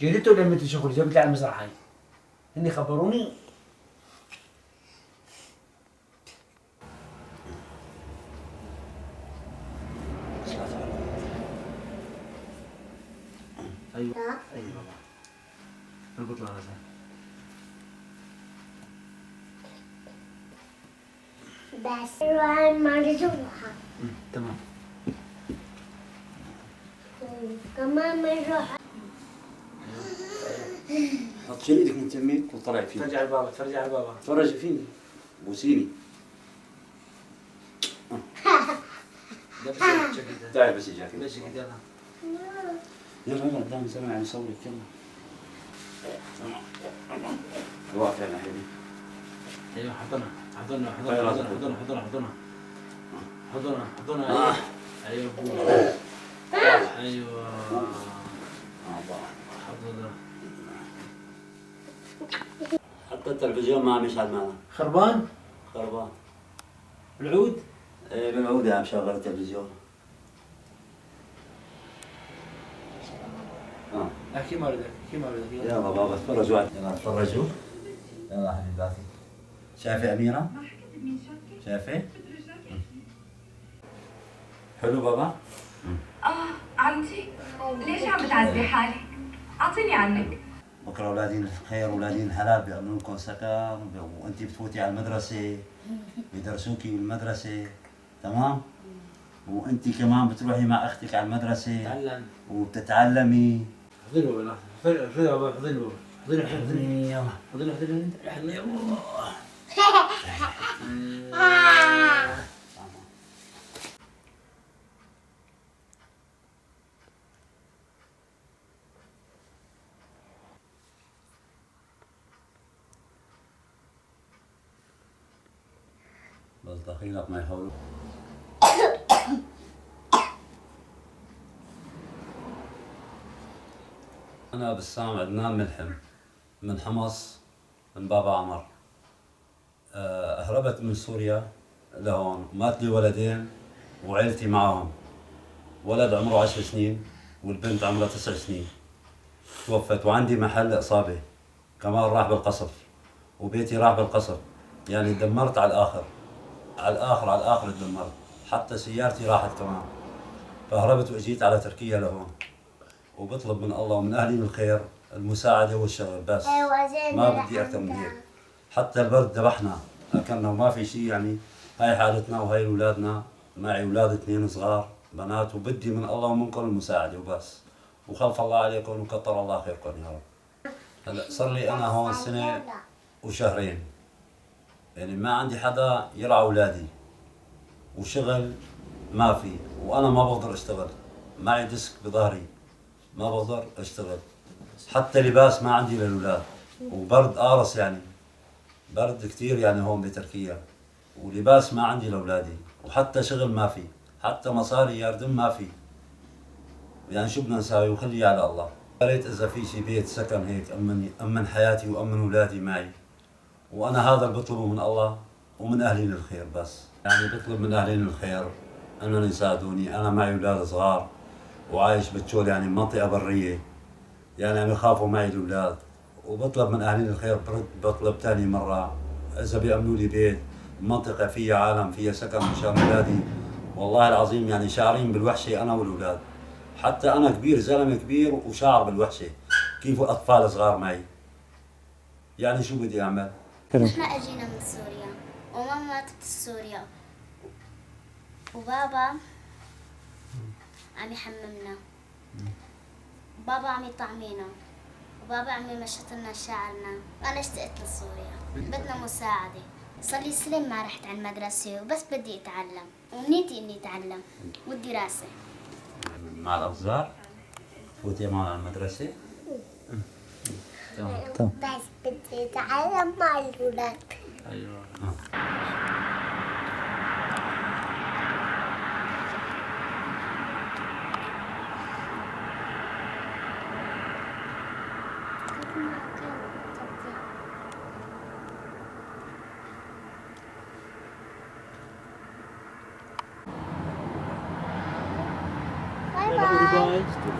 جريته ولا عملت شغل جابت لي على المزرعة هاي. هني خبروني. ايوه ايوه بابا. اربط لها راسها. بس روح المرجوحة. تمام. كمان بنروح. حط شيل ايدك من تمك وطلعي فيني. تفرجي على بابا، تفرجي على بابا. تفرجي فيني. بوسيني. لبسي الجاكيت. تعال بس الجاكيت. لبسي الجاكيت يلا. يلا يلا قدام زلمة عم يصورك يلا. واقف يا حبيبي. ايوه حضنها حضنها حضنها حضنها حضنها حضنها حضنها حضنها. ايوه ايوه حضنها. حتى التلفزيون ما عم يشعل معنا. خربان؟ خربان. بالعود؟ ايه بالعود عم شغل التلفزيون. احكي مع ولدك، احكي مع ولدك. يلا بابا تفرجوا، يلا تفرجوا. يلا حبيباتي. شايفة أميرة؟ شايفة؟ حلو بابا؟ عمتي ليش عم بتعذبي حالك؟ أعطيني عنك. بكره اولادين الخير اولادين الحلال بيعملوا لكم سكن، وانت بتفوتي على المدرسة بيدرسوكي بالمدرسة، تمام؟ وانت كمان بتروحي مع اختك على المدرسة تعلم وبتتعلمي. حضني بابا، حضني بابا، حضني بابا، حضني حضني يلا حضني حضني حضني يلا. بس دخيلك ما يحاولوا. أنا بسام عدنان ملحم من حمص من بابا عمر. هربت من سوريا لهون، مات لي ولدين وعيلتي معهم. ولد عمره 10 سنين والبنت عمرها 9 سنين. توفت، وعندي محل إصابة كمان راح بالقصف، وبيتي راح بالقصف، يعني دمرت على الآخر، على الآخر على الآخر تدمرت، حتى سيارتي راحت كمان. فهربت وإجيت على تركيا لهون، وبطلب من الله ومن أهلي الخير المساعدة والشغل بس. ما بدي أكثر من هيك. حتى البرد ذبحنا، أكلنا وما في شيء، يعني هاي حالتنا وهي أولادنا. معي أولاد 2 صغار بنات، وبدي من الله ومنكم المساعدة وبس. وخلف الله عليكم وكثر الله خيركم يا رب. هلا صار لي أنا هون سنة وشهرين، يعني ما عندي حدا يرعى أولادي، وشغل ما في، وأنا ما بقدر أشتغل، معي ديسك بظهري ما بقدر أشتغل، حتى لباس ما عندي للأولاد، وبرد قارص يعني برد كثير يعني هون بتركيا، ولباس ما عندي لأولادي، وحتى شغل ما في، حتى مصاري يردم ما في. يعني شو بدنا نساوي؟ وخلي على الله. يا ريت إذا في شي بيت سكن هيك أمن حياتي وأمن أولادي معي. وأنا هذا اللي بطلبه من الله ومن أهلين الخير بس. يعني بطلب من أهلين الخير أنهم يساعدوني، أنا معي أولاد صغار وعايش بتشول، يعني منطقة برية، يعني عم يخافوا معي الأولاد. وبطلب من أهلين الخير، برد بطلب ثاني مرة إذا بيأمنوا لي بيت منطقة فيها عالم فيها سكن مشان أولادي. والله العظيم يعني شاعرين بالوحشة أنا والأولاد، حتى أنا كبير زلمة كبير وشاعر بالوحشة، كيف أطفال صغار معي؟ يعني شو بدي أعمل؟ نحن اجينا من سوريا، وماما ماتت بسوريا، وبابا عم يحممنا، بابا عم يطعمينا، وبابا عم يمشط لنا شعرنا. أنا اشتقت لسوريا، بدنا مساعدة. صار لي سنة ما رحت على المدرسة، وبس بدي أتعلم، ونيتي إني أتعلم والدراسة. مع الأبزار فوتي معنا على المدرسة. تمام. بس بدي أتعلم مع الأولاد. أيوه. باي باي.